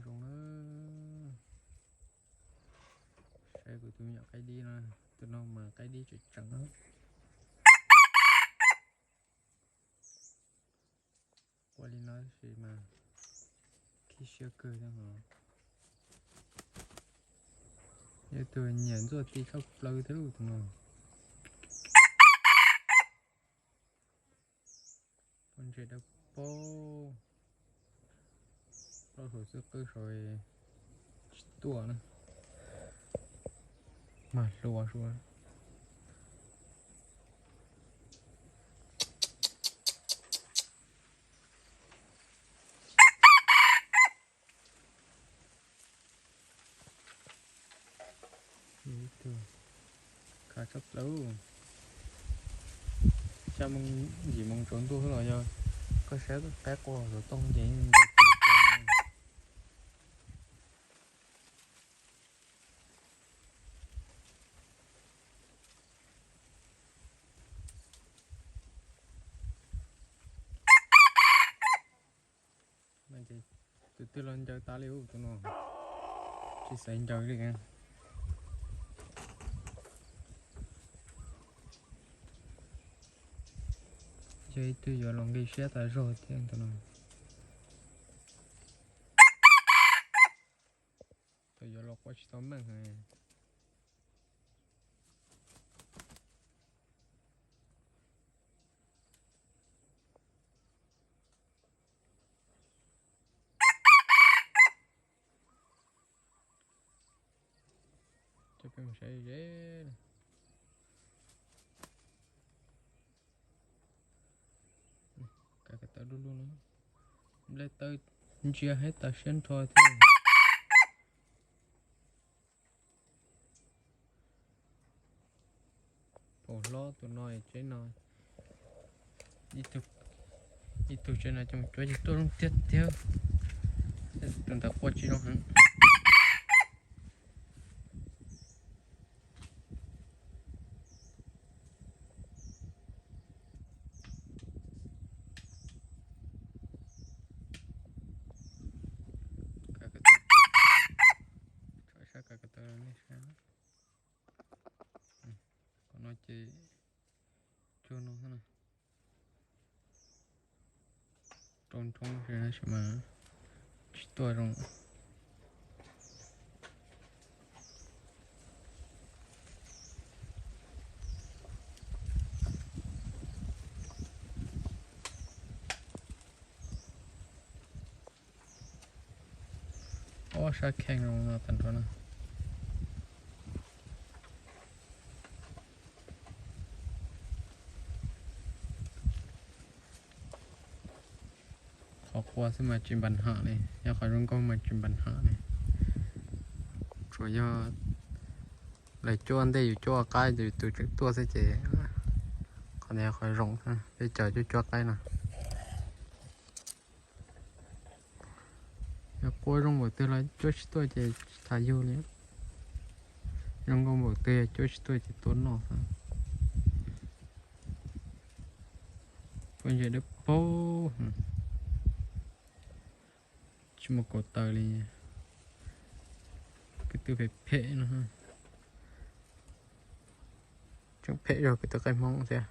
Zoo na. Saib kuv tus me nyuam qaib dib no, tus no mas qaib dib tseem tseem na. Ua li no tab sis mas khib siab kawg thiab os. Yog tus nyiam ntxuaj ti tshaj plaws thiab lauj tus no. Pob ntseg dawb paug, plaub hluas xwb qwb saud tsis tuaj na, mag hluas sua. Ib tug khav tshaj plaws. Xya moo yim moo tsaus ntuj xwb los yog koj saib qaib qua xov tooj ces yeej ntaus tis. Tus twg los ncaws tas li ub tus no, tsis xaiv ncaws li. Yog ib tug yuav los nqi siab tas zog thiab tus no. Thaum yuav los qua tsis tau meej heev. Coj peb mus saib ze. Kav ko taw du lug no, nplej taw ntsia hab tas siab nrho thiab. Pom hlob tus no tsev no, ib tug tsev no coj mus cuab ces tuaj zoo tiag tiag. Tus ntawd qua tsis zoo heev. Sab kav ko taw nej saib, qhov no ces cuag no xwb na. Rau nroo tab sis mas tsis tuaj zoo. Ob sab kheej no tag nrho na. Qhov qua xwb mas tsis npam ham li, yog qhov zoo nkauj mas tsis npam ham li. Tsuas yog lawv cuab ntej yus cuab qab yus tus tseem tuaj xwb ces qhov ntawd yog qhov zoo, peb cov cuab cuab qaib no. Yog qua zoo npaum twg los cuab tsis tuaj ces tsis tas yug li. Zoo nkauj npaum twg yog cuab tsis tuaj ces tua noj xwb. Pob ntseg dawb paug, tsis muaj kaus taw li. Kwv tw phem phem no, tseem phem zog kwv tw qaib Hmoob thiab.